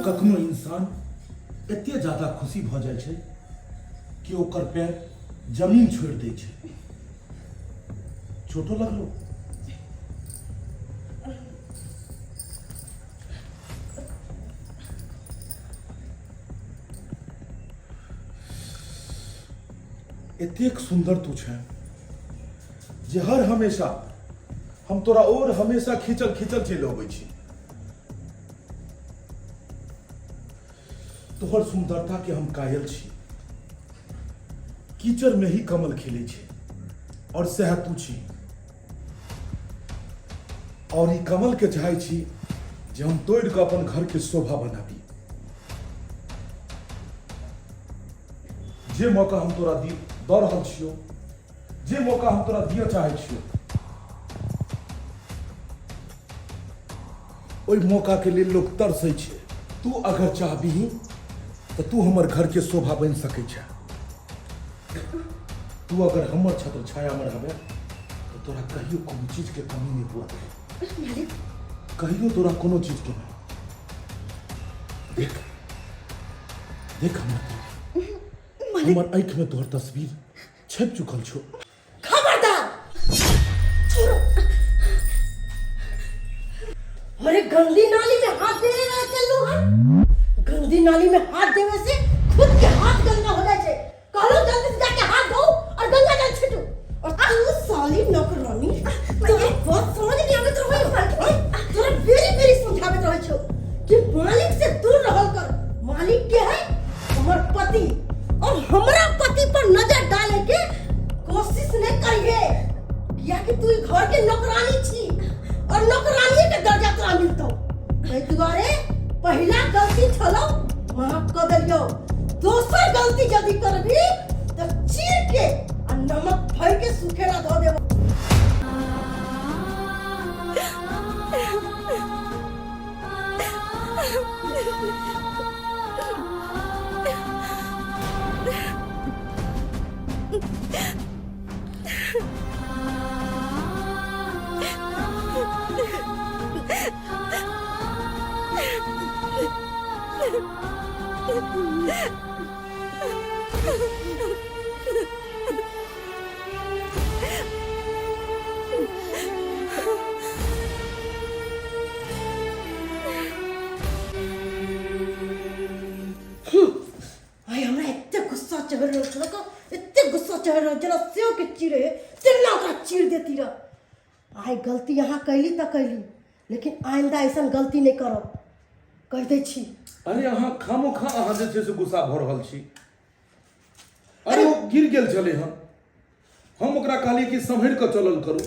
कखनो इंसान एते ज्यादा खुशी भऽ जाइ छै कि ओकर पैर जमीन छोड़ि दै छै। चोटो लगलो? एतेक सुंदर तू छै जे हर हमेशा हम तोरा और हमेशा खींचल खींचल चलि अबै छी। तोहर सुंदरता के हम कायल छी। कीचड़ में ही कमल खिले छै और सएह तू छी। और ई कमल के चाहे छी जे हम तोड़ के अपन घर के शोभा बनाबी। जे मौका हम तोरा दी दऽ रहल छियौ, जे मौका हम तोरा दिअ चाहै छियौ, ओहि मौका के लेल लोक तरसै छै। तू अगर चाहबही तऽ तू हमर घर के शोभा बनि सकै छै। तू अगर हमर छत्र छाया में रहबे तऽ तोरा कहियो कोनो चीज के कमी नहि हुआ देबै, कहियो तोरा कोनो चीज के नहीं। देख देख हमरा हमर आँखि में तोहर तस्वीर छपि चुकल छौ। खबरदार, छोड़ो। अरे गंदी नाली में हाथ देने ना चलू हम। गंदी नाली में हाथ देवे से खुद के हाथ गंदा हो जाए छे। कहलो जल्दी से जाके हाथ धो और गंगा जल छिटू। और तू साली नौकरानी, तोरा बात समझ नहीं आवे तो रहे, तोरा बेरी बेरी समझावे रहे छो कि मालिक से दूर रहल कर। मालिक के है हमर पति, और हमरा पति पर नजर डाले के कोशिश नहीं करिए, किया कि तू ई घर के नौकरानी छी और नौकरानी के दर्जा तोरा मिलतो। एहि दुआरे पहिला गलती छलो माफ कर देलियो, दोसर गलती यदि करबी तो चीर के आ नमक भर के सूखेला धो देबो। आइ हमरा एते गुस्सा चढ़ रहल छल, एते गुस्सा चढ़ रहल जेना सेव के चीरे तेना ओकरा चीर देती रह। आइ गलती अहाँ कैली तऽ कैली, लेकिन आइंदा ऐसन गलती नहि करब, कहि दै छी। अरे अहाँ खामोखा अहाँ जे छै से गुस्सा भऽ रहल छी। अरे ओ गिर गेल छलै हन, हम ओकरा कहलियै कि सम्हरि कऽ चलल करू।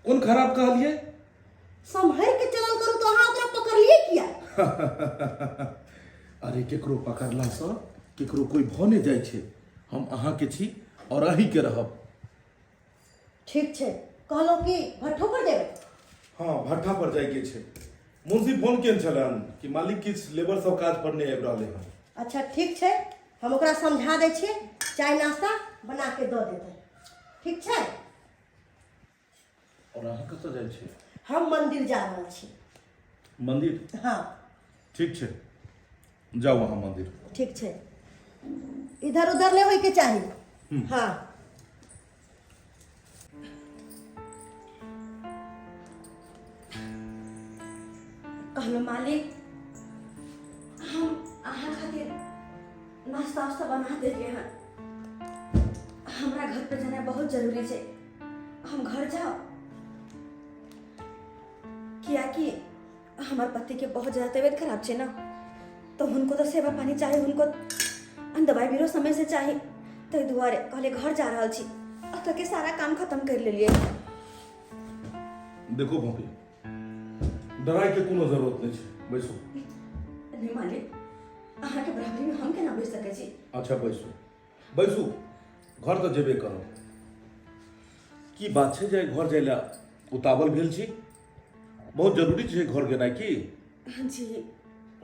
कोन खराब कहलियै? सम्हरि के चलल करू तऽ अहाँ ओकरा पकड़लियै किया? अरे केकरो पकड़लासँ केकरो कोइ भऽ नहि जाइ छै। हम अहाँके छी आओर अहीँके रहब। ठीक छै, कहलहुँ कि भट्ठो पर जेबै? हँ, भट्ठा पर जाइके छै। मुंशी फोन केने छलनि कि मालिक किछु लेबर सब काज पर नहि आबि रहलै हन। अच्छा ठीक छै, हम ओकरा समझा दै छियै, चाय नाश्ता बना के दऽ देतै। ठीक छै। और अहाँ कतऽ जाइ छियै? हम मंदिर जा रहल छी। मंदिर? हाँ। ठीक छै, जाउ अहाँ मंदिर। ठीक छै, इधर उधर नहीं होइके चाही। हाँ। कहलहुँ मालिक, हम अहाँ खातिर नाश्ता उस्ता बना देलियै हन। हमरा घर पर जाना बहुत जरूरी छै, हम घर जाओ, कियाकि हमर पति के बहुत ज़्यादा तबीयत खराब छै ना, तो हुनको तो सेवा पानी चाही, हुनको दवाई बीरो समय से चाही, ताहि दुआरे कहले घर जा रहल छी। अतः के सारा काम खत्म कर लेलिए। देखो भाभी, डराय के कोनो जरूरत नहीं छै, बैसो। नहीं मालिक, अहाँ के बराबरी में हम केना बैस सकै छी? अच्छा बैसू बैसू, घर तऽ जेबे करब। की बात छै जे घर जाय लए उतावल भेल छी? बहुत जरूरी छै घर गेनाइ की? जी,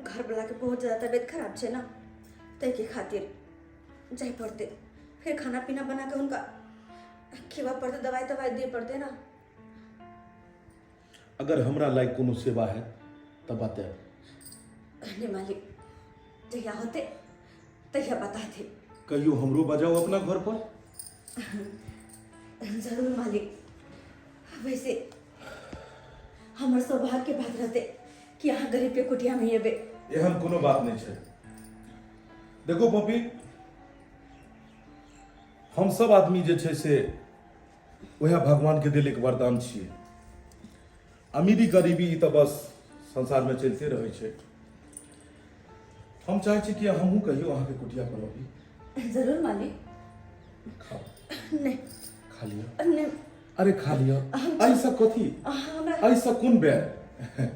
घर वाला के बहुत ज्यादा तबियत खराब छै ना, ताहिके खातिर जाय पड़तै। फिर खाना पीना बना के हुनका खिबा पड़तै, दवाई तवाई दिए पड़तै ना। अगर हमरा लायक कोनो सेवा है तऽ बतायब। नहि मालिक जहिया होतै तहिया बता देब। कहियो हमरो बजाउ अपना घर पर। जरूर मालिक। वैसे हमर सौभाग्य के बात रहते कि अहाँ गरीब के कुटिया में एबै। एहन कोनो बात नहीं छै। देखो पपी, हम सब आदमी जे छै से वएह भगवान के देल एक वरदान छियै। अमीरी गरीबी ई तऽ बस संसार में चलते रहै छै। हम चाहै छी कि हमहूँ कहियो अहाँके कुटिया पर अबी। जरूर मालिक। खाओ। नहीं। खा लिअ। नहीं। अरे खा लिअ। एहिसँ कथी? हमरा एहिसँ कोन बैर?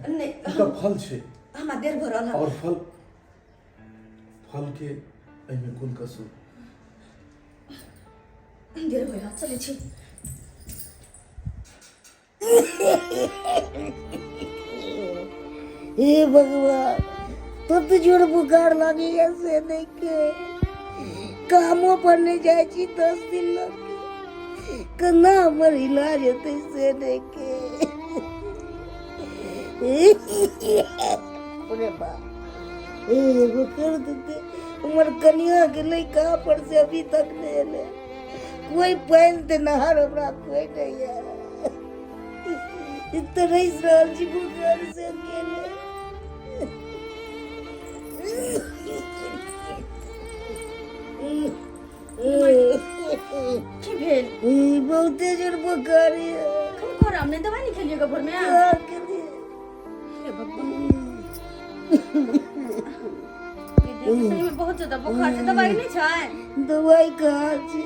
नहीं। ई तऽ फल छै। हमरा देर भऽ रहल है। और फल, फल के एहिमे कोन कसूर? देर हो रहल, चलै छी। हे भगवान, तत जोर बुखार लागैया से नहीं के कामो पर नहीं जाइ छी 10 दिन लग के, केना हमर इलाज हेतै से नहीं के। अरे बाप, ए एगो कर देते। हमर कनिया के लड़का पर से अभी तक नहीं एलै, कोई पानि देनहार हमरा कोई नहीं है। तरस रहल छी बुखार से अकेले। की भेल? ई बहुते जोर बुखार ये। कनि आराम नहि, दवाइ नहि खेलियै भोर में? कहाँ केलियै? हे भगवान, ई देखी सही में बहुत ज्यादा बुखार छै। दवाइ नहि छै? दवाइ कहाँ छै?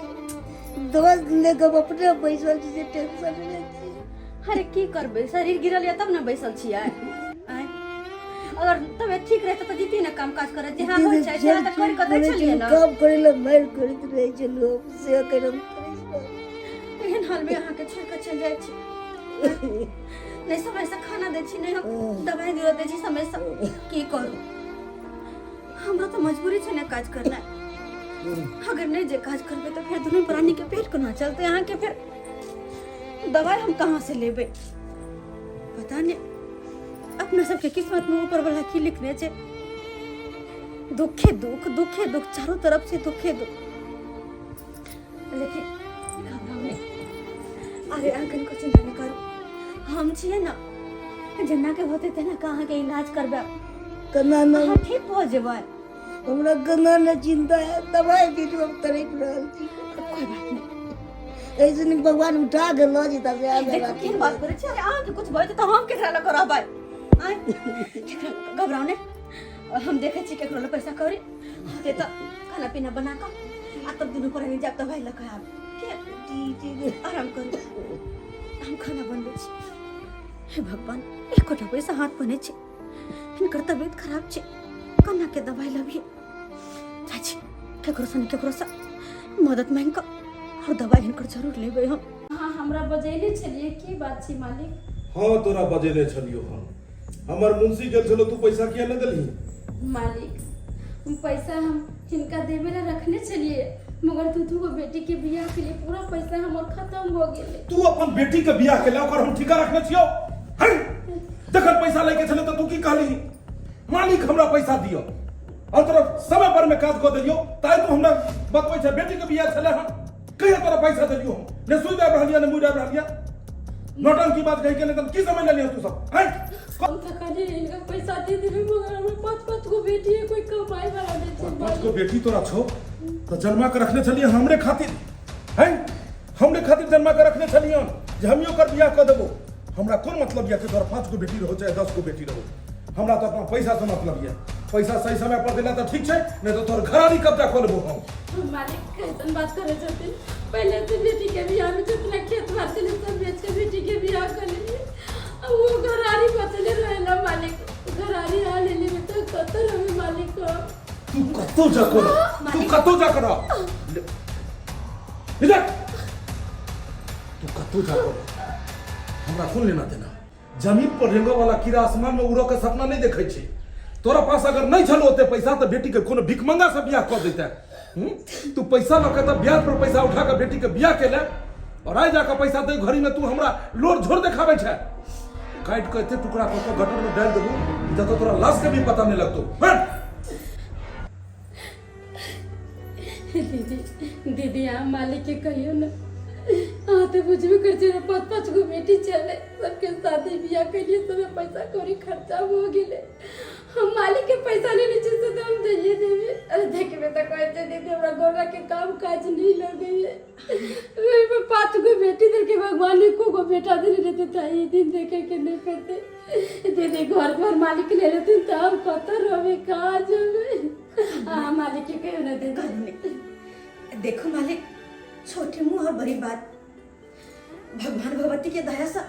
दवा लेके हम अपने बैसल छी से टेंशन में छी। अरे की करबै, शरीर गिरल या तब ने बैसल छियै। आँय, अगर तबियत ठीक रहतै तऽ जीती ने काम काज करैत, जहाँ होइ छै सेहा तऽ करि कऽ दै छलियै ने। काम करै लए मारि करैत रहै छै लोक, से कर हम तरसि रहल छी। एहन हाल में अहाँके छोड़ि कऽ चलि जाइ छी, नहि समय से खाना दै छी, नहि हम दवाइ दिअ दै छी समय से। की करू, हमरा तऽ मजबूरी छै ने काज करनाइ। अगर नहि जे काज करबै तऽ फेर दुनू प्राणी के पेट कोना चलतै? अहाँके फेर दवाइ हम कहाँ से लेबै? पता नहि अपना सबके किस्मत में ऊपर वाला की लिखने छै। दुखे दुख, दुखे दुख, चारों तरफ से दुखे दुख। लेकिन घबराउ नहि, अरे अहाँ कनिको चिंता नहि करू, हम छियै ने। जेना के होतै तेना के अहाँके इलाज करबै। केना न अहाँ ठीक भऽ जेबै। हमरा केना न चिंता है, दवाई बिनु हम तड़पि रहल छी। कोई बात नहि। ऐसे नहीं भगवान उठा के लऽ जेता से आगे। देखो केहन बात करै छी। अरे अहाँके कुछ भऽ जेतै तऽ हम केकरा लऽ कऽ रहबै? आँय, केकरा लऽ कऽ? घबराउ नहि, हम देखै छी केकरो लऽ पैसा कौड़ी होतै तऽ खाना पीना बना कऽ आ तब दुनू प्राणी जायब दवाइ लऽ कऽ आब के। ठीक। आराम करू, हम खाना बनबै छी। हे भगवान, एकोटा पैसा हाथ पर नहि छै, हिनकर तबियत खराब छै, केना के दवाइ लबियै? जाइ छी केकरोसँ ने केकरोसँ मदद मांगि कऽ आओर दवाइ हिनकर जरूर लेबै हम। अहाँ हमरा बजैले छलियै, की बात छै मालिक? हाँ, तोरा बजेने छलियो हम। हमर मुंशी गेल छलो, तू पैसा किया नहि देलही? मालिक, हम पैसा हम हिनका देवे ला रखने छलियै, मगर दू दू गो बेटी के बियाह के लिए पूरा पैसा हमर खत्म हो गेलै। तू अपन बेटी के बियाह के ओकर हम ठिका रखने छियो है? जखन पैसा लैके छलै तऽ तू की कहली? मालिक हमरा पैसा दिअ, और तोरा समय पर में काज कऽ देलियो, ताहि तू हमरा बतबै छै बेटी के बियाह छलै हन। कहिया तोरा पैसा देलियो हम? ने सुई आबि रहलिया, ने मुड़ि आबि रहलिया। नौटंकी बात कहि के ने की समझ लेलियो तू सब हैं? हम तऽ खाली हिनका पैसा दे देबै, मगर हमरा पाँच पाँच गो बेटी है, कोई कमाई वाला नहीं छै। पाँच गो बेटी तोरा छौ तऽ जन्मा के रखने छलियै हमरे खातिर हैं? हमरे खातिर जन्मा के रखने छलियै जे हमियो ओकर बियाह कऽ देबो। हमरा कोन मतलब यऽ कि तोरा 5 गो बेटी रहो चाहे 10 गो बेटी रहो, हमरा तऽ अपना पैसा से मतलब यऽ। पैसा सही समय पर देला तऽ ठीक छै, नहीं तऽ तोहर घरारी कब्जा कऽ लेबो हम। मालिक, कैसन बात करे छथिन? पहले से बेटी के बियाह में जितना खेत बार छलै सब बेच के बेटी के बियाह कर लेलियै, आ वो घरारी बचले रहेला। मालिक, घरारी आ लेली में तो कतौ रहबे मालिक? तू कतौ जा कर, तू कतौ जा कर, इधर तू कतौ जा कर, हमरा कोन लेना देना? जमीन पर रेंगो वाला कीड़ा आसमान में उड़ो के सपना नहीं देखे छै। तोरा पास अगर नहीं छलो ओते पैसा तऽ बेटी के कोनो भिखमंगा से बियाह कऽ देते। तू पैसा लऽ के तऽ ब्याज पर पैसा उठा के बेटी के बियाह केले, और आइ जाके पैसा दे घड़ी में तू हमरा लोर झोर देखाबै छै। काटि कऽ एते टुकड़ा कऽ कऽ गटर में डालि देबो कि जतऽ तोरा लाश के भी पता नहीं लगतो। हट! दीदी, दीदी, अहाँ मालिक के कहियो ना। अहाँ तऽ बुझबे करै छियै, पाँच पाँच गो बेटी छलै, सबके शादी बियाह केलियै, सब पैसा कौड़ी खर्चा हो गेलै। हम मालिक के पैसा लेने छियै से तऽ हम दैये देबै। अरे देखबै तऽ कहै छै दीदी, हमरा गोरा के काम काज नहि लगैए। ओहिमे पाँच गो बेटी देलकै भगवान, एको गो बेटा देने रहतै तऽ ई दिन देखे के नहि पड़तै। दीदी, घर घर मालिक ले लेथिन तऽ हम कतऽ रहबै, कहाँ जेबै? अहाँ मालिक के कहियो ना दीदी। देखो मालिक, छोटे मुंह और बड़ी बात, भगवान भगवती के दया से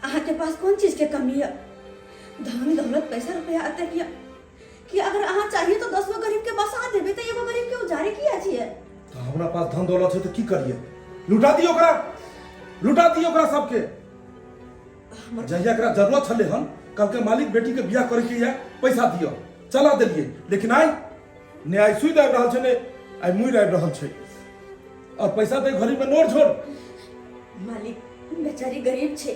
अहाँ के पास कौन चीज के कमी है? धन दौलत पैसा रुपया अतक है कि अगर अहाँ चाहिए तो 10 गो गरीब के बसा देबे, तो एगो गरीब के उजारे किया छियै? तऽ हमरा पास धन दौलत छै तऽ की करिए? लुटा दियौ ओकरा, लुटा दियौ ओकरा सबके। जहिया एकरा जरूरत छलै हन, कहलकै मालिक बेटी के बियाह करे के ये, पैसा दियौ, चला देलियै। लेकिन आइ ने आइ सुति आबि रहल छै, ने आइ मुड़ि आबि रहल छै, और पैसा दे घड़ी में नोर झोर। मालिक, बेचारी गरीब छै,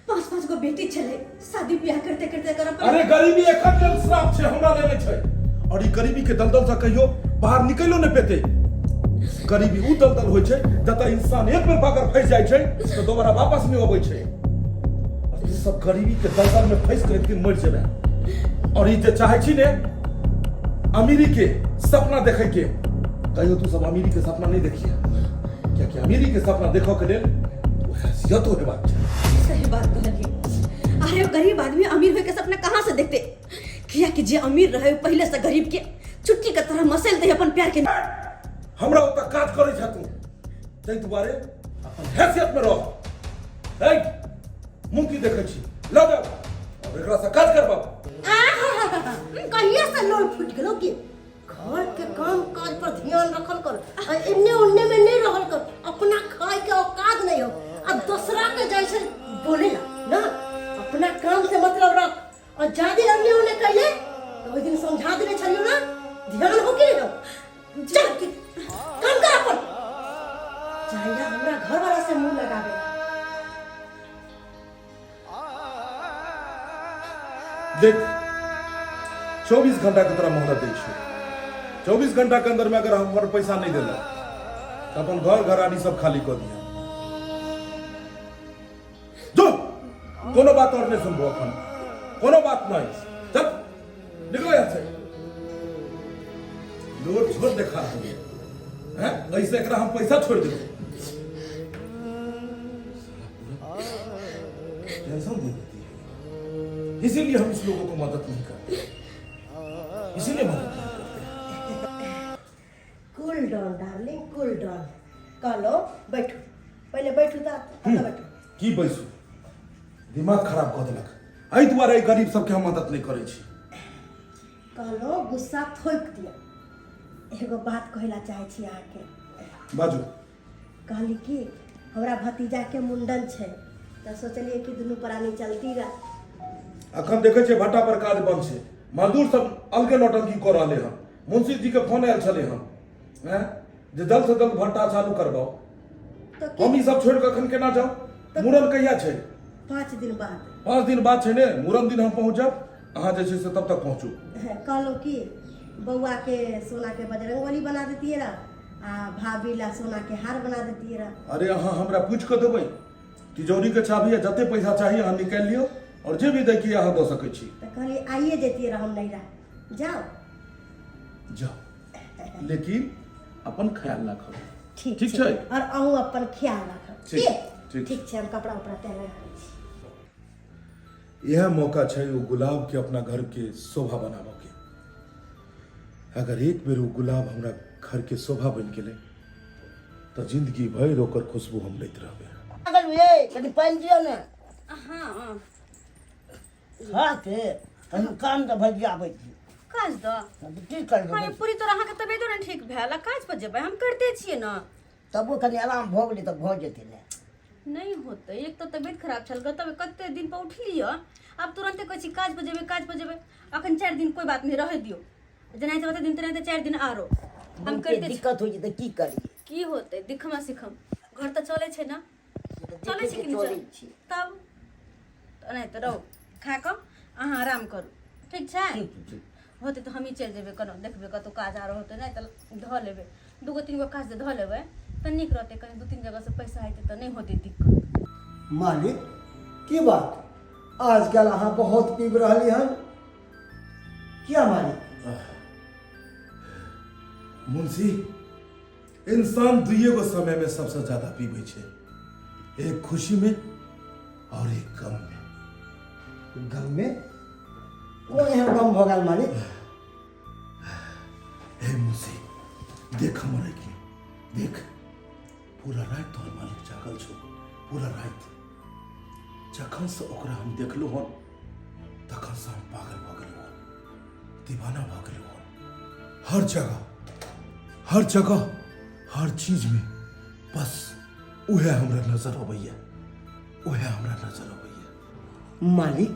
पांच पांच गो बेटी छलै, शादी ब्याह करते करते कर अपन। अरे गरीबी एखन लेल श्राप छै, हमरा लेल नहि छै। और ई गरीबी के दलदल से कहियो बाहर निकलो नहि पेते। गरीबी उ दलदल होइ छै जतऽ इंसान एक बेर अगर फंसि जाइ छै तऽ दोबारा वापस नहि अबै छै। और तू सब गरीबी के दलदल में फंसि कऽ एक दिन मरि जेबै। और ई जे चाहै छी ने अमीरी के सपना देखै के, कहियो तू सब अमीरी के सपना नहीं देखिए, कियाकि अमीरी के सपना देखऽ के लेल ओ हैसियत होयबाक चाही। सही बात कहलिए। अरे गरीब आदमी अमीर होय के सपना कहाँ से देखते? किया कि जे अमीर रहे ओ पहले से गरीब के चुटकी के तरह मसल दे अपन प्यार के। हमरा ओतऽ काज करै छह तू, ताहि दुआरे अपन हैसियत में रह। ए मुँह की देखै छी? लऽ जाओ और एकरा से काज करबाओ। कहिया से लोल फूट गेलो कि घर के काम काज पर ध्यान रखल कर आ एन्ने ओन्ने में नहीं रहल कर। अपना खाए के औकात नहीं हो आ दूसरा के जैसे बोले ला ना, अपना काम से मतलब रख। और ज्यादा एन्ने ओन्ने कैले तो ओहि दिन समझा देने छलियो ना, ध्यान हो कि नहीं हो? चल काम कर अपन, चाहिए हमरा घर वाला से मुंह लगावे। देख, 24 घंटा के तोरा मोहलत दै छियौ। 24 घंटा के अंदर में अगर हमर पैसा नहीं देलक तऽ अपन घर घराड़ी सब खाली कऽ दिअ। जो, कोनो बात और नहीं सुनबो अखन, कोनो बात नहीं। चल निकलो यहाँ से। लोड छोड़ देखा रहल है, ऐसे एकरा हम पैसा छोड़ देबै, टेंशन दे देती है। इसीलिए हम इस लोगों को मदद नहीं करते, इसीलिए मदद नहीं करते। Cool down darling, cool down. कहलो बैठू, पहिले बैठू तऽ एतऽ बैठू। की बैसू? दिमाग खराब कऽ देलक। एहि दुआरे एहि गरीब सबके हम मदद नहि करै छी। कहलो गुस्सा थोपि दिअ। एगो बात कहै ला चाहै छी अहाँके। बाजू। कहली कि हमरा भतीजाके मुंडन छै तऽ सोचलियै कि दुनू प्राणी चलती रह। अखन देखै छियै भट्टा पर काज बंद छै, मजदूर सब अलगे नौटंकी कऽ रहले हन। मुंशी जी के फोन आयल छलै हन हैं जे जल्द से जल्द भट्टा चालू करबाउ। तऽ की हम ई सब छोड़ि कऽ अखन केना जाउ? मुड़न कहिया छै? 5 दिन बाद। 5 दिन बाद छै ने? मुड़न दिन हम पहुँचब, अहाँ जे छै से तब तक पहुँचू। कहलहुँ कि बौआके सोनाके बजरंगबली बना देतियै रह आ भाभी ला सोनाके हार बना देतियै रह। अरे अहाँ हमरा पूछि कऽ देबै? तिजौरीके चाबी है, जते पैसा चाही अहाँ निकालि लियौ और जे भी दैके अहाँ दऽ सकै छी। तऽ कहलियै आइए जैतियै रह हम नैहरा। जाउ। जाउ, लेकिन अपन ख्याल राखब। ठीक। ठीक छै। और अहूँ अपन ख्याल राखब। ठीक, ठीक। ठीक। ठीक छै, हम कपड़ा उपड़ा तैयार लगा लै छी। यह मौका छै ओ गुलाब के अपना घर के शोभा बनाबऽ के। अगर एक बेर ओ गुलाब हमरा घर के शोभा बनि गेलै तऽ जिंदगी भरि ओकर खुशबू हम लैत रहबै। लागल ये कनि पानि दियौ ने। हाँ। खा के कनि काम तऽ भजिया आबै छी। काज दऽ? की करबै? हाँ, पूरी तोरा अहाँके तबियतो नहि ठीक भेल आ काज पर जेबै? हम करिते छियै ने। तबो कनि आराम भऽ गेलै तऽ भऽ जेतै ने। नहि होतै। एक तऽ तबियत खराब छल, तब कते दिन पर उठलियै, आब तुरन्ते कहै छी काज पर जेबै, काज पर जेबै। अखन 4 दिन कोइ बात नहि, रहै दियौ। जेनाहिते ओते दिन तेनाहिते 4 दिन आरो हम बहुते करिते छी। दिक्कत होइ छै तऽ की करियै? की होतै? दिखमा सिखम घर तऽ चलै छै ने, चलै छै कि नहि? चलै चलै छै। तब तऽ एनाहिते रहू खा कऽ अहाँ आराम करू ठीक छै ठीक छै, ठीक। होतै तऽ हमही चलि जेबै कोनो देखबै कतहु काज आर होतै नहि तऽ धऽ लेबै दूगो तीन गो काज जे धऽ लेबै तऽ नीक रहतै कनि दू तीन जगहसँ पैसा हेतै तऽ नहि होतै दिक्कत मालिक की बात आजकल अहाँ बहुत पीब रहली हन किया मालिक मुंशी इंसान दुइए गो समय में सबसे ज्यादा पीबै छै एक खुशी में और एक गम में गम में कोन एहन गम भऽ गेल मालिक हे मुंशी देख हमर आँखि देख पूरा राति तोहर मालिक जागल छौ पूरा राति जखन से ओकरा हम देखलहुँ हन तखन से हम पागल भऽ गेलहुँ हन दीवाना भऽ गेलहुँ हन हर जगह हर जगह हर चीज में बस उहे हमरा नजर अबैया उहे हमरा नजर अबैया मालिक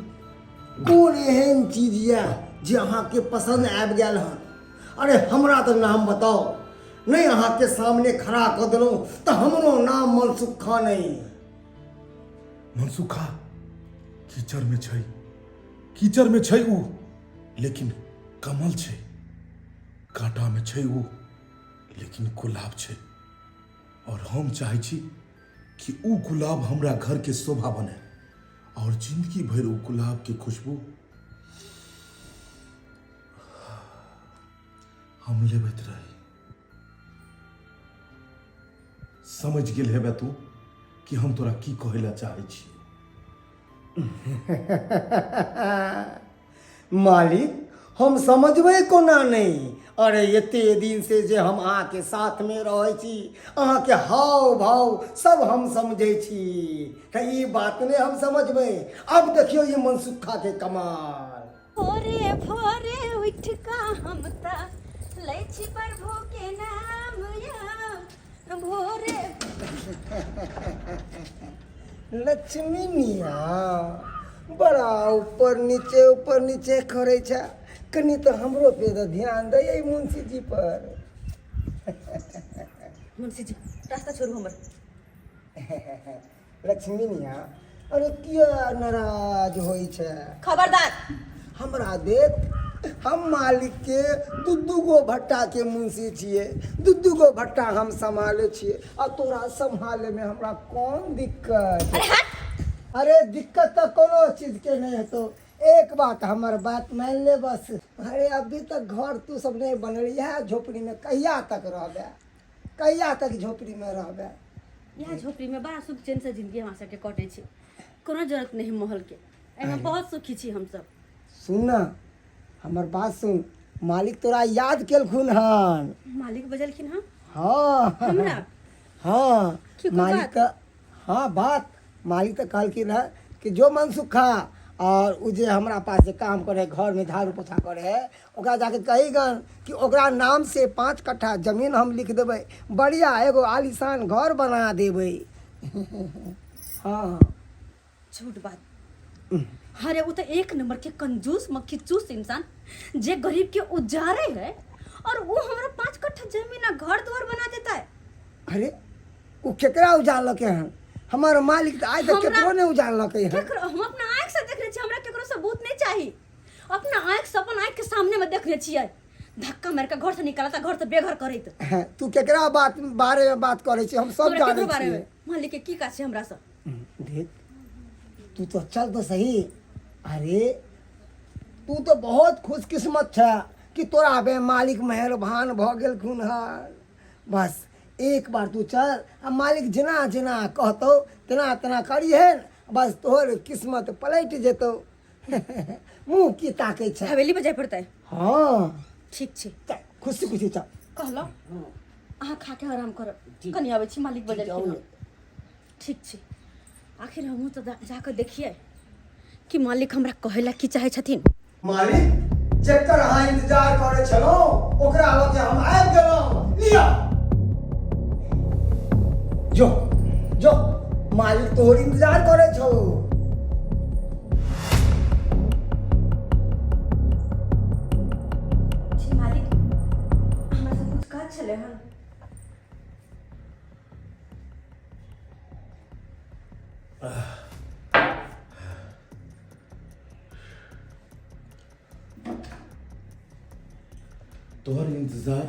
कोन एहन चीज यऽ जे अहाँके पसन्द आबि गेल हन अरे हमरा तऽ नाम बताउ नहि अहाँके सामने खड़ा कऽ देलहुँ तऽ हमरो नाम मनसुख खान नहि मनसुखा कीचड़ में छै कीचड़ में छै ऊ लेकिन कमल छै कांटा में छै ऊ लेकिन गुलाब छै और हम चाहै छी कि ऊ गुलाब हमरा घर के शोभा बने और जिंदगी भरि ऊ गुलाब के खुशबू हम लेबैत रही समझ गेल हेबे तू कि हम तोरा की कहै लए चाहै छी मालिक हम समझबै कोना नहि अरे एते दिन से जे हम अहाँके साथमे रहै छी अहाँके हाव भाव सब हम समझै छी तऽ ई बात नहि हम समझबै अब देखियौ ई मनसुखा के कमाल भोरे भोरे उठ कऽ हम तऽ लै छी प्रभु के नाम यौ भोरे लक्ष्मी मिया बड़ा ऊपर नीचे ऊपर नीचे करै छै कनि तऽ हमरो पे तऽ ध्यान दै मुंशी जी पर मुंशी जी रास्ता छोड़ू हमर लक्ष्मी मिया अरे किया नाराज होइ छै खबरदार हमरा देख हम मालिक के दू दू गो भट्टा के मुंशी छियै दू दू गो भट्टा हम सम्हाले छियै आ तोरा सम्हाले में हमरा कोन दिक्कत अरे हट अरे दिक्कत तऽ कोनो चीज के नहीं हेतौ एक बात हमर बात मान ले बस अरे अभी तक घर तू सब नहीं बनल इएह झोपड़ी में कहिया तक रहबे कहिया तक झोपड़ी में रहबे यहाँ झोपड़ी में बड़ा सुख चैन से जिंदगी हमरा सबके कटै छै कोनो जरूरत नहीं महल के एहिमे बहुत सुखी छी हमसब सुन ना हमर बात सुन मालिक तोरा याद केलखुन हन मालिक बजलखिन हँ हाँ हमरा हाँ की कोई मालिक बात? तऽ हाँ बात मालिक तऽ कहलखिन हँ कि जो मनसुखा और उ जे हमरा पास जे काम करे घर में झाड़ू पोछा करे है ओकरा जाके कही गन कि ओकरा नाम से 5 कट्ठा जमीन हम लिख देबै बढ़िया एगो आलीशान घर बना देबै हाँ झूठ बात अरे वो तो एक नंबर के कंजूस मक्खी चूस इंसान जे गरीब के उजारे है और वो हमारा 5 कट्ठा जमीन आ घर द्वार बना देता है अरे ओ केकरा उजारलकै हन हमर मालिक तऽ आइ तक केकरो नहि उजारलकै हन केकरो हम अपना आँख से देख रहे छी हमरा केकरो सबूत नहीं चाहिए अपना आँख से अपन आँख के सामने में देख रहे छियै धक्का मार के घर से निकालता घर से बेघर करैत हैं, तू केकरा बात बारे में बात करै छी हम सब हमरा जानै केकरो बारे छियै में मालिक के की काज छै हमरा से देख तू तो चल तो सही अरे तू तो बहुत खुशकिस्मत छ कि तोरा बे मालिक मेहरबान भऽ गेलखुन हन बस एक बार तू चल आ मालिक जेना जेना कहतौ तेना तेना करिहेन बस तोहर किस्मत पलटि जेतौ मुँह की ताकै छै हवेली पर जाय पड़तै हाँ ठीक छै चल खुशी खुशी चल कहलहुँ अहाँ खा के आराम करब कनि आबै छी मालिक बजलखिन हँ। ठीक छै आखिर हमहूँ तऽ जाकऽ देखियै कि मालिक हमरा कहै लए की चाहै छथिन मालिक जेकर अहाँ इंतजार करै छलहुँ ओकरा लग हम आबि गेलहुँ लिअ जो जो मालिक तोहर इंतजार करै छौ जी मालिक हमरा से कुछ काज छलै हन तोहर इंतजार,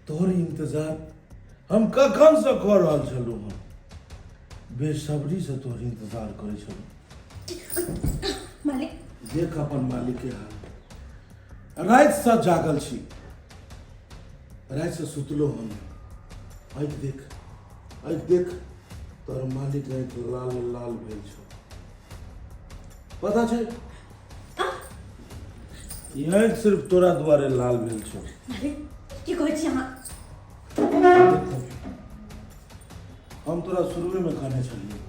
तोहर इंतजार हम कखनसँ कऽ रहल छलहुँ हँ। बेसब्रीसँ तोहर इंतजार करै छलहुँ। मालिक, देख अपन मालिक के हाल। रातिसँ जागल छी, रातिसँ सुतलो हम। आँखि देख, आँखि देख, तोहर मालिक आँखि लाल लाल भेल छौ। पता छै, ई आँखि सिर्फ तोरा दुआरे लाल भेल छौ। मालिक, की कहै छी अहाँ? हम तोरा शुरुएमे कहने छलियै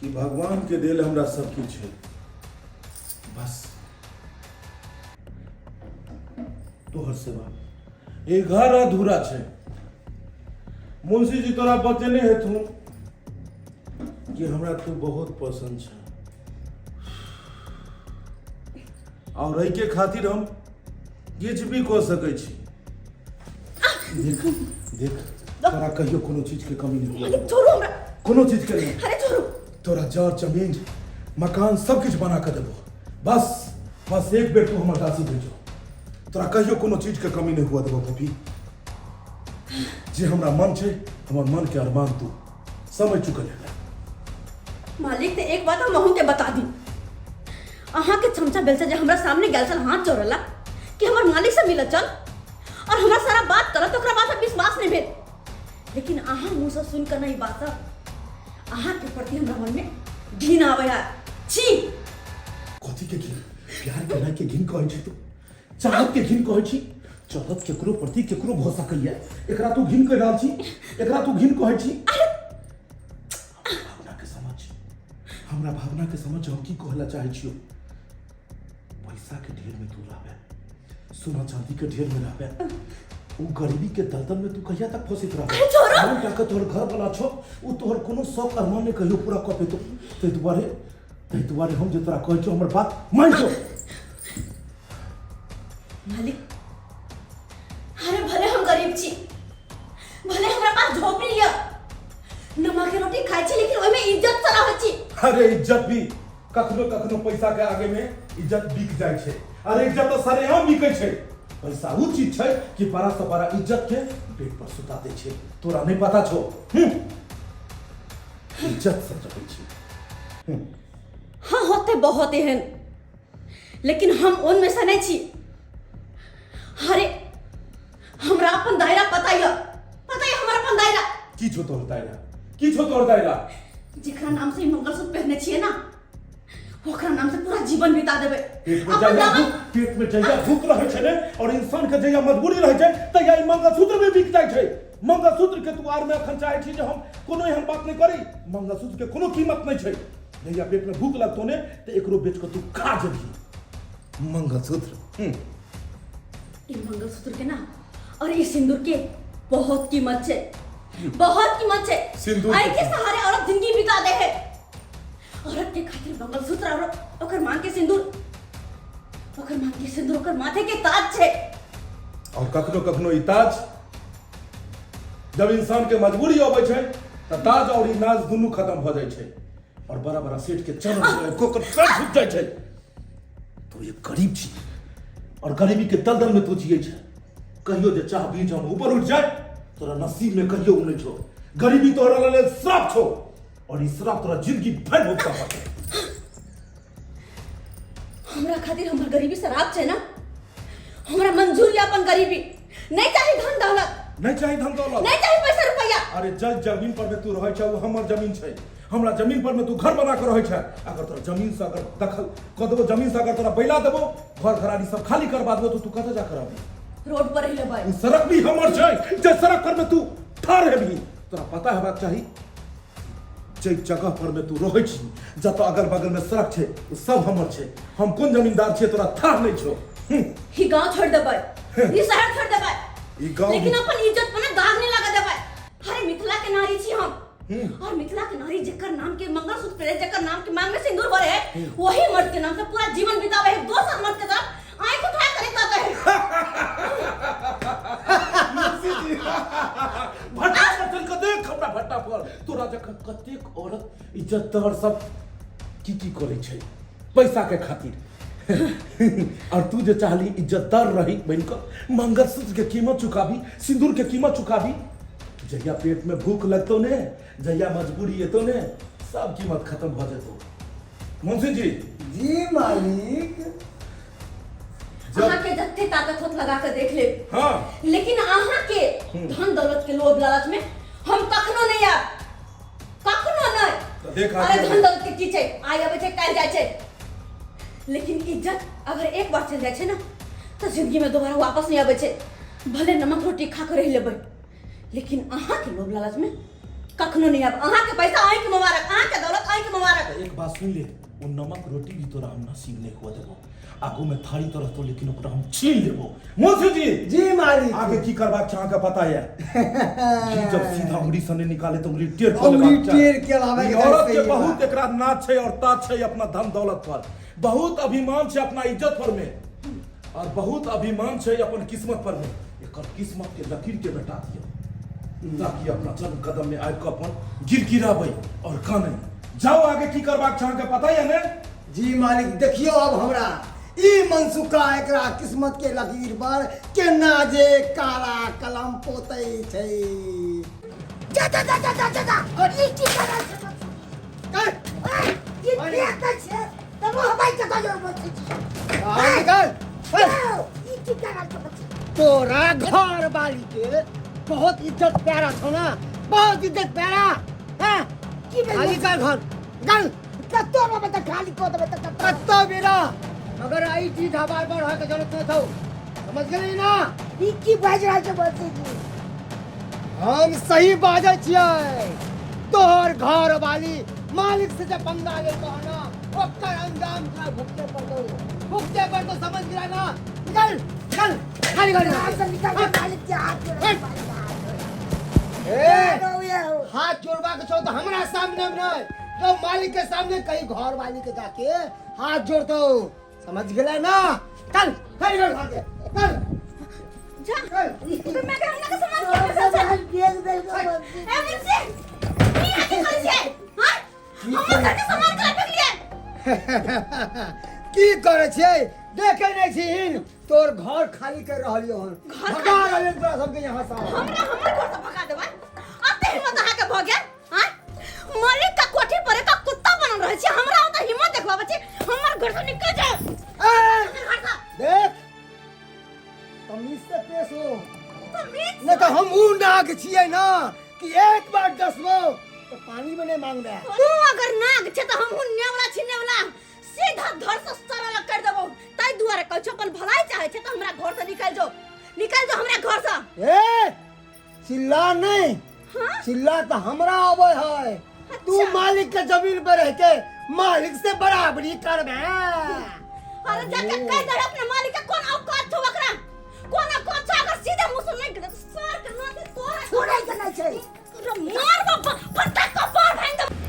कि भगवानके देल हमरा सब किछु छै, बस तोहर सेवा। ई घर अधूरा छै। मुंशी जी तोरा बतेने हेथुन कि हमरा तू बहुत पसंद छै और एहिके खातिर हम किछु भी कऽ सकै छी। देख देख, तोरा कहियो कोनो चीज के कमी नहीं हुआ। छोड़ू हमरा। कोनो चीज के नहीं। अरे छोड़ू। तोरा जर जमीन मकान सब किछु बना के देबो, बस बस एक बेर तू हमर दासी बनि जो। तोरा कहियो कोनो चीज के कमी नहीं हुआ देबो पपी। जे हमरा मन छै, हमर मन के अरमान तू समझ चुकल है। मालिक, तो एक बात हम अहूँ के बता दी, अहाँ के चमचा बेलचा जे हमरा सामने गेल छल हाथ जोड़ला कि हमर मालिक से मिलत चल और हमरा सारा बात करत, ओकरा बात पर विश्वास नहीं भेल। लेकिन अहाँ मुँह से सुन कर नहीं बात अहाँ के प्रति हमरा मन में घिन आवे है। छी। कथी के घिन? प्यार के के घिन कहै छी तू? चाहत के घिन कहै छी? चाहत केकरो प्रति केकरो भऽ सकैया, एकरा तू घिन कहि रहल छी? एकरा तू घिन कहै छी? भावना के समझ, हमरा भावना के समझ। हम की कहला चाहै छियो, पैसा के ढेर में तू रहबे, सोना चांदी के ढेर में रहबे, उ गरीबी के दलदल में तू कहिया तक फंसित रहबे? अरे छोड़ो। हम जाके तोहर घर वाला छो, उ तोहर कोनो शौक अरमान नहीं कहियो पूरा कऽ पेतो। ताहि दुआरे हम जे तोरा कहै छियो, हमर बात मान जो। मालिक, अरे भले हम गरीब छी, भले हमरा पास झोपड़ी है, नमक के रोटी खाइ छी, लेकिन ओहिमे इज्जत से रहै छी। अरे इज्जत भी कखनो कखनो पैसा के आगे में इज्जत बिक जाइ छै। अरे इज्जत तो सरेआम बिकै छै। पैसा उ चीज छै कि बड़ा से बड़ा इज्जत के पेट पर सुता दै छै। तोरा नहीं पता छौ। इज्जत से रहै छै। हाँ, होते बहुत एहन, लेकिन हम उनमें से नहीं छी। अरे हमरा अपन दायरा पता यऽ, पता यऽ हमरा अपन दायरा। की छौ तोहर दायरा? की छौ तोहर दायरा? जेकरा नाम से ई मंगलसूत्र पहने छियै ना, ओकरा नाम से पूरा जीवन बिता देबै। पेट में अपन जहिया दामन भूख, पेट में जहिया भूख रहै छै ने और इंसान के जहिया मजबूरी रहै छै, तहिया ई मंगलसूत्र भी बिक जाइ छै। मंगलसूत्र के तू आर में अखन चाहै छी जे हम कोनो एहन बात नहि करी। मंगलसूत्र के कोनो कीमत नहि छै। जहिया पेट में भूख लगतौ ने, तऽ एकरो बेच कऽ तू खा जेबही मंगलसूत्र। ई मंगलसूत्र के ना और ई सिंदूर के बहुत कीमत छै, बहुत कीमत छै। सिंदूर आई के के सहारे औरत जिंदगी बिता दे है। औरत के खातिर मंगलसूत्र और ओकर मांग के सिंदूर, ओकर मांग के सिंदूर ओकर माथे के ताज छै। और कखनो कखनो ई ताज जब इंसान के मजबूरी अबै छै तऽ ताज और ई नाज दुनू खत्म भऽ जाइ छै और बड़ा बड़ा सेठ के चरण में कोकर पैर झुक जाइ छै। तू एक गरीब छी और गरीबी के दलदल में तू जियै छै। कहियो जे चाहबी जे हम ऊपर उठि जाय, तोरा नसीब में कहियो उ नहि छौ। गरीबी तोरा लेल श्राप छौ और ई श्राप तोरा जिंदगी भरि भुगतऽ पड़तै। हमरा खातिर हमर गरीबी शराब छै ना, हमरा मंजूर या अपन गरीबी। नहीं चाही धन दौलत। नहीं चाही धन दौलत। नहीं चाही पैसा रुपया। अरे जल जमीन पर में तू रहै छै, ओ हमर जमीन छै। हमरा जमीन पर में तू घर बना के रहै छै। अगर तोरा जमीन से अगर दखल कऽ देबो, जमीन से अगर तोरा बैला देबो, घर घराड़ी सब खाली करवा देबो, तो तू कतऽ जा कर रहबी? रोड पर रहि लेबै। ओ सड़क भी हमर छै, जे सड़क पर में तू ठाढ़ हेबही। तोरा पता हेबाक चाही, जे जगह पर में तू रहै छी, जतऽ अगल बगल में सड़क छै, ओ सब हमर छै। हम कोन जमींदार छियै, तोरा थाह नहि छौ। ई गांव छोड़ देबै, ई शहर छोड़ देबै, ई गांव लेकिन अपन इज्जत पर ना दाग नहीं लगा देबै। अरे मिथिला के नारी छी हम और मिथिला के नारी जेकर नाम के मंगलसूत्र पहरे, जेकर नाम के मांग में सिंदूर भरे है, वही मर्द के नाम से पूरा जीवन बितावे है। दोसर मर्द के तरफ आंख उठा कर नहीं ताके है। भट्टा पर चल के देख, हमरा भट्टा पर तोरा जखन कतेक औरत इज्जतदार सब की की करै छै पैसा के खातिर। और तू जे चाहली इज्जतदार रही बन कऽ मंगलसूत्र के कीमत चुकाबी, सिंदूर के कीमत चुकाबी, जहिया पेट में भूख लगतो ने, जहिया मजबूरी एतो ने, सब कीमत खत्म भऽ जेतो। मुंशी जी। जी मालिक। अहाँ के जते ताकत होत लगा के देख ले। हाँ। लेकिन अहाँ के धन दौलत के लोभ लालच में हम कखनो नहीं आब, कखनो नहीं। तो देख अरे आगे। धन दौलत के की छै, आइ अबै छै काल्हि जाइ छै, लेकिन इज्जत अगर एक बार चलि जाइ छै ना तऽ जिंदगी में दोबारा वापस नहीं अबै छै। भले नमक रोटी खा के रहि लेबै, लेकिन अहाँ के लोभ लालच में कखनो नहीं आब। अहाँ के पैसा अहीं के मुबारक, अहाँ के दौलत अहीं के मुबारक। एक बात सुन ले, वो नमक रोटी भी तोरा हम नसीब नहीं हुआ देबो। आगू में थारी तो रहतो लेकिन ओकरा हम छीन लेबो। मुंशी जी। जी मालिक। आगे की करबाक छै अहाँके पता है। घी जब सीधा उंगली से नहीं निकाले तो उंगली टेढ़ कऽ उंगली लेबाक चाही। टेढ़ के लाबे के ई औरत सही के बात। बहुत एकरा नाच छै और ताज छै अपना धन दौलत पर, बहुत अभिमान छै अपना इज्जत पर में, और बहुत अभिमान छै अपन किस्मत पर में। एकर किस्मत के लकीर के भेटा दियौ ताकि अपना चंद कदम में आबि कऽ अपन गिड़गिड़ाबै और कानै। जाओ आगे की करबाक छै अहाँके पता यऽ ने? जी मालिक। देखियौ अब हमरा ई मनसुखा एकरा किस्मत के लकीर पर केना जे काला कलम पोतै छै। जा जा जा जा जा जा जा ई की करै छै? ई देखै छै तऽ मुँह बाजि कऽ कहियो बचै छै। निकल। ई की करै छै? तोरा घर वाली के बहुत इज्जत प्यारा छौ ना, बहुत इज्जत प्यारा। हैं की भेलै? खाली कर घर, निकल। कत्तो रहबै तऽ खाली कऽ देबै तऽ कत्तो। कत्तो भी रह, मगर आई चीज हमार पर होके जरूरत नहीं छौ, समझ गेली ना? ई की बाजि रहल छै बच्ची जी? हम सही बाजै छियै। तोहर घर वाली मालिक से जे पंगा लेलको ना, ओकर अंजाम तोरा भुगते पड़तौ, भुगते पड़तौ, समझ गेला ना? निकल निकल, खाली कर। हाथ से निकल के मालिक के हाथ जोड़े, मालिक के हाथ जोड़े। ए, ये हो। हाथ जोड़बा के छौ तो हमरा सामने में नहीं, तो मालिक के सामने कहीं घर वाली के जाके हाथ जोड़तो, समझ गेला ना? चल खाली कर घर के, चल। जा। चल। तो मैं के हमरा के सामान के पैसा छै? सामान बेच देलको बच्ची। ए मुंशी, ई अहाँ की करै छियै? हाँ? हमर घर के सामान कहाँ फेकलियै? की करै छियै देखे नहीं छिहिन? तोर घर खाली कर रहलियो हन, भगा रहलियो तोरा सबके यहाँ से। हमरा हमर घर से भगा देबै? अते हिम्मत अहाँके भऽ गेल? हाँ? मालिक का कोठी पर एक कुत्ता बनल रहै छै, हमरा ओतऽ हिम्मत देखबाबै छै? हमर घर से निकल जाओ। ए, हमर घर से। देख, तमीज से पेश हो। तमीज? नहीं तो हम ऊ नाग छियै ना कि एक बार डसबो तो पानी में नहीं मांगबे। तू अगर नाग छै तऽ हमहूँ नेवला छी, नेवला। सीधा धर से सर अलग कर देबो। ताहि दुआरे कहै छौ, अपन भलाई चाहै छै तऽ हमरा घर से निकल जो, निकल जो हमरा घर से। ए, चिल्ला नहीं। हाँ? चिल्ला तो हमरा आवे है। तू मालिक के जमीन पर रह के मालिक से बराबरी करबे? अरे जाके कह दे अपने मालिक के, कोन औकात छौ ओकरा, कोन औकात छौ। अगर सीधे मुंह से नहीं गेलै तऽ सर के नाती तोरा छोड़ै के नहि छै। तोरा मारबो, फटा कपार भांगि देबो।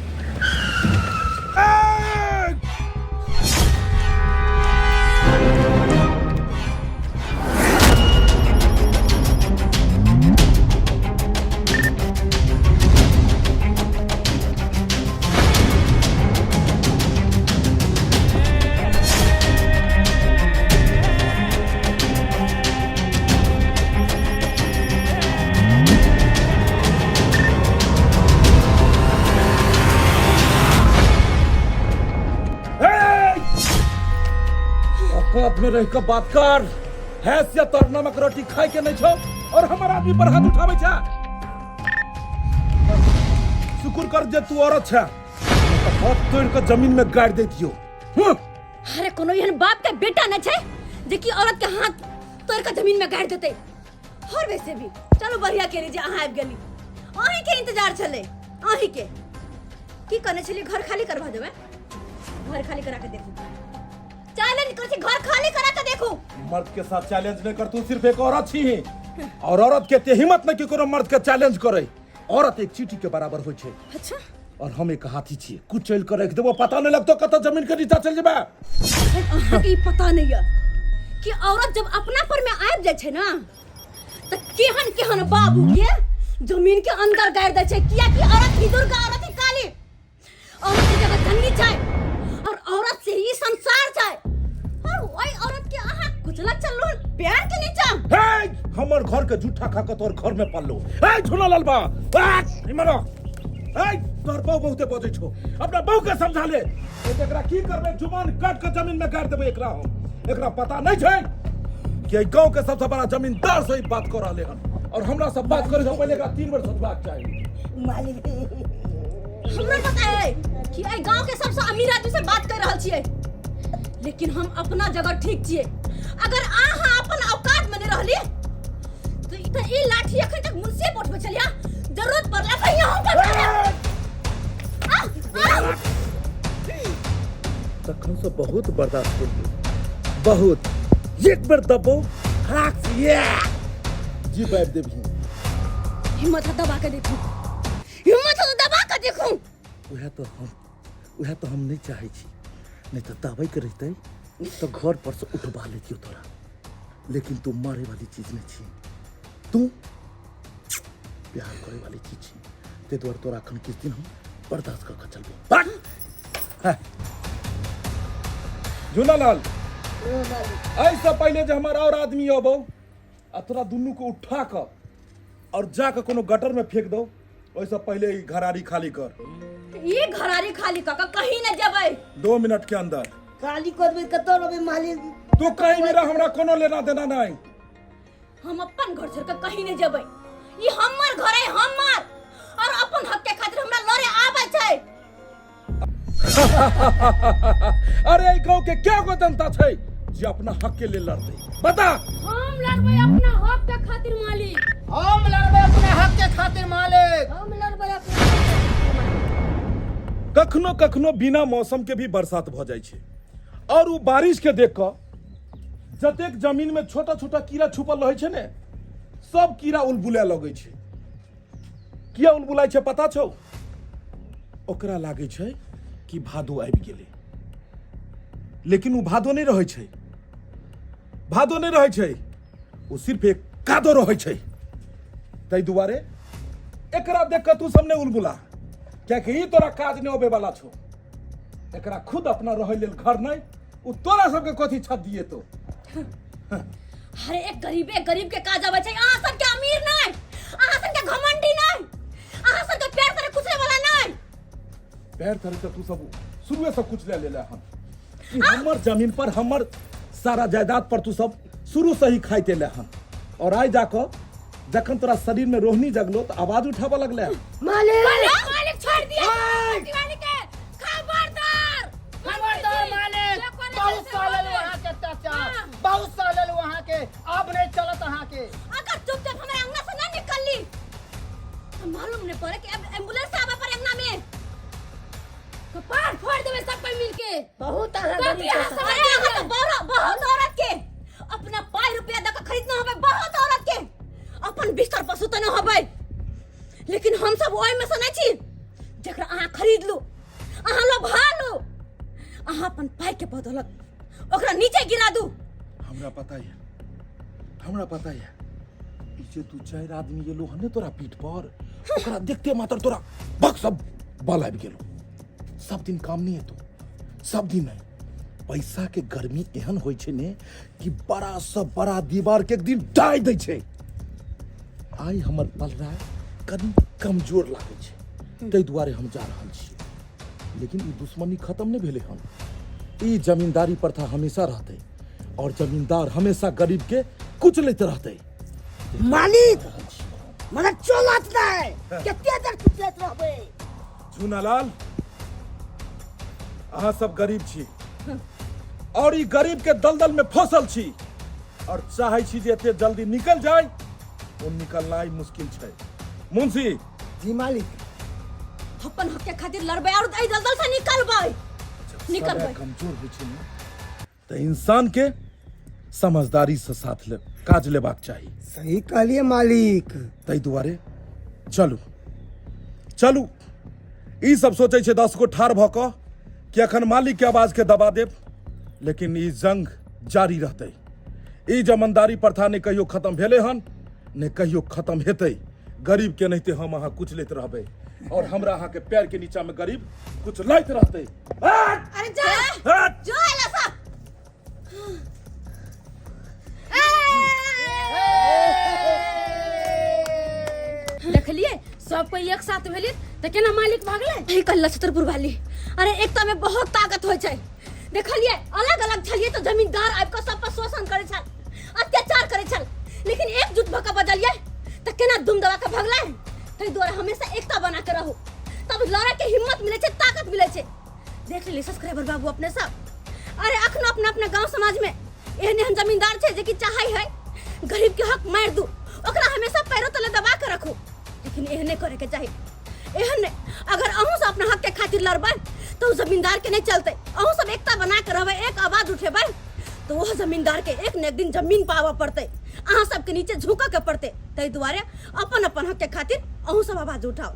औकात में रह के बात कर। हैसियत और नमक रोटी खाए के नहीं छो और हमार आदमी पर हाथ उठावे छा। शुक्र कर जे तू औरत छा, नहीं तो हाथ तोड़ के जमीन में गाड़ देतियो। हम्म। अरे कोनो एहन बाप के बेटा न छै जे कि औरत के हाथ तोड़ के जमीन में गाड़ देते। और वैसे भी चलो बढ़िया के जे अहाँ आबि गेली, अहीं के इंतजार छलै। अहीं के की कहने छलियै? घर खाली करवा देबै? घर खाली करा के देखू, चैलेंज करै छी, घर खाली करा के देखू। मर्द के साथ चैलेंज नहीं कर, तू सिर्फ एक औरत छी और औरत के ते हिम्मत नहीं कि कोनो मर्द के चैलेंज करे। औरत एक चींटी के बराबर होइ छै। अच्छा। और हम एक हाथी छियै, कुछ चल के रख देबो पता नहीं लगतो कतऽ जमीन के नीचा चल जेबे। अहाँके ई पता नहीं है कि औरत जब अपना पर में आबि जाइ छै ना तऽ केहन केहन बाबू के जमीन के अंदर गाड़ि दै छै, कियाकि औरत ही दुर्गा, औरत ही काली, औरत की जगह जननी छै और औरत से ही संसार छै। और कुचला चललो प्यार के नीचा। हे, हमर घर के जूठा खा के तोर घर में पल्लो। ए झूला लाल बा, इमर ए, तोर बहु बहुते बजै छौ, अपना बहु के समझा ले। ए एकरा की करबै, जुबान काट के जमीन में गाड़ देबै एकरा हम। एकरा पता नहीं छै कि एहि गांव के सबसे बड़ा जमींदार से ई बात कर रहले हन, और हमरा से बात करे से पहले एकरा 3 बेर सोचबाक चाही। मालिक हमरा पता है कि एहि गांव के सबसे अमीर आदमी से बात कर रहल छियै, लेकिन हम अपना जगह ठीक छियै। अगर अहाँ अपन औकात में नहीं रहली तो ई त ई लाठी अखन तक मुंशी पर उठबै छलिया, जरूरत पड़ला पर यहाँ पर आ, आ, तखन से बहुत बर्दाश्त केलियै, बहुत। एक बेर दबो खड़ाक से ये जी पाबि देबही। हिम्मत है दबा के देखू, हिम्मत है तो दबा के देखू। उएह तऽ हम नहि चाहै छी, नहि तऽ दबैके रहितै तऽ घर पर से उठबा लेतियौ तोरा, लेकिन तू मारे वाली चीज नहि छी, तू प्यार करे वाली चीज छी, ताहि दुआरे तोरा एखन किछु दिन हम बर्दाश्त कऽ के चलबो। झूलालाल, एहिसँ पहिले जे हमर और आदमी अबौ आ तोरा दुनू के उठा कऽ और जा कऽ कोनो गटर में फेंक दौ, ओहिसँ पहिले ई घरारी खाली कर। ई घरारी खाली कऽ के कहीं न जेबै। 2 मिनट के अंदर खाली करबै, कतऽ रहबै मालिक? तू कहीं भी रह, हमरा कोनो लेना देना नहीं। हम अपन घर छोड़ के कहीं नहीं जेबै, ई हमर घर है हमर, और अपन हक के खातिर हमरा लड़े आबै छै। अरे ई गांव के क्या गो जनता छै जे अपना हक के लेल लड़तै, बता? हम लड़बै अपना हक के खातिर मालिक। हम लड़बै अपना हक के खातिर मालिक। हम लड़बै अपना हक के खातिर मालिक। कखनो कखनो बिना मौसम के भी बरसात भ जाइ छै, और उ बारिश के देख कऽ जतेक जमीन में छोटा छोटा कीड़ा छुपल रहै छै ने, सब कीड़ा उलबुलाए लगै छै। किया उलबुलाइ छै पता छौ? ओकरा लागै छै कि भादो आबि गेलै, लेकिन ओ भादो नहि रहै छै, भादो नहि रहै छै, ओ सिर्फ एक कादो रहै छै। ताहि दुआरे एकरा देख कऽ तू सब नहि उलबुला, कियाकि ई तोरा काज नहि अबै वाला छौ। एकरा खुद अपना रहै लेल घर नहि, ओ तोरा सबके कथी छत दिए तो? अरे एक गरीबे गरीब के काज आबै छै, अहाँ सबके अमीर नहि, अहाँ सबके घमंडी नहि, अहाँ सबके पैर तरे कुचले वाला नहि। पैर तरे तऽ तू सब शुरुए से कुछ ले लेले हन। ई हमर जमीन पर, हमर सारा जायदाद पर तू सब शुरू से ही खाइते ले हन, और आइ जाकऽ जखन तोरा शरीर में रोहनी जगलो तऽ आवाज उठाबऽ लगले। मालिक, मालिक छोड़ दिया दिवाली के। खबरदार, खबरदार मालिक, बहुत साल वहाँ के अत्याचार, बहुत साल वहाँ के, अब नहीं चलत अहाँ के। अगर चुपचाप हमारे अंगना से ना निकलली तो मालूम नहीं पड़े कि अब एम्बुलेंस आवे पर अंगना में कपार फोड़ देबे सब कोई मिलके। बहुत अहाँ कथी गरीब अहाँ छथि। सब अरे अहाँ तो बहुत बहुत औरत के अपना पाई रुपया दऽ के खरीदना होबे, बहुत औरत के अपन बिस्तर पर सुतना होबे, लेकिन हम सब ओहि में से नहीं छी जकरा अहाँ खरीद लू, अहाँ लोभा लू, अहाँ अपन पाई के बदौलत ओकरा नीचे गिरा दू। हमरा पता है, हमरा पता है, ई जे तू 4 आदमी गेलो हन ने तोरा पीठ पर, ओकरा देखते मात्र तोरा बक सब बल आबि गेलो। सब दिन काम नहीं हेतो, सब दिन नहीं। पैसा के गर्मी एहन होइ छै ने कि बड़ा से बड़ा दीवार के एक दिन डाहि दै छै। आइ हमर पलड़ा कनि कमजोर लागै छै, ताहि दुआरे हम जा रहल छी, लेकिन ई दुश्मनी खत्म नहि भेलै हन। ई जमींदारी प्रथा हमेशा रहतै और जमींदार हमेशा गरीब के कुचलैत रहतै। मालिक मगर चलत नहीं, कते देर कुचलैत रहबै? झूनालाल, अहाँ सब गरीब छी और ई गरीब के दलदल में फसल छी और चाहे छी जे एते जल्दी निकल जाय, ओ निकलनाइ मुश्किल छै। मुंशी जी मालिक, अपन हक के खातिर लड़बै और एहि दलदल से निकलबै, निकलबै। समय कमजोर होइ छै ने तऽ इंसान के समझदारी से साथ ले काज लेबाक चाही। सही कहलिए मालिक। ताहि दुआरे चलू चलू। ई सब सोचै छै 10 गो ठाढ़ भऽ कऽ कि अखन मालिक के आवाज के दबा देब, लेकिन ई जंग जारी रहतै। ई जमनदारी प्रथा नहि कहियो खत्म भेलै हन, नहि कहियो खत्म हेतै। गरीब के नहिते हम अहाँ कुचलैत रहबै और हमरा अहाँ के पैर के नीचा में गरीब कुचलैत रहतै। हट! अरे जा हट! जो एला सा। देखलिए सब कोई एक साथ भेलिए तऽ केना मालिक भागलै? सही कहला छतरपुर वाली। अरे एकता में बहुत ताकत होइ छै। देखलिए अलग अलग छलिए तो जमींदार आबि कऽ सब पर शोषण करै छल, अत्याचार करै छल, लेकिन एकजुट भऽ कऽ बजलिए तऽ केना दुम दबा कऽ भगलै। ताहि दुआरे हमेशा एकता बना के रहू, तब लड़े के हिम्मत मिलै छै, ताकत मिलै छै। देख लेली सब्सक्राइबर बाबू अपने सब, अरे अखनो अपना अपना गांव समाज में एहन एहन जमींदार छै जे कि चाहै है गरीब के हक मारि दू, ओकरा हमेशा पैरों तले दबा के रखू। लेकिन एहने करे के चाही, एहन नहीं। अगर अहूँ सब अपना हक के खातिर लड़बै तो उ जमींदार के नहीं चलते। अहूँ सब एकता बना के रहबै, एक आवाज उठेबै तो वो जमींदार के एक न एक दिन जमीन पाबऽ पड़तै, अहाँ सबके नीचे झुकऽ के पड़तै। ताहि दुआरे अपन अपन हक के खातिर अहूँ सब आवाज उठाओ।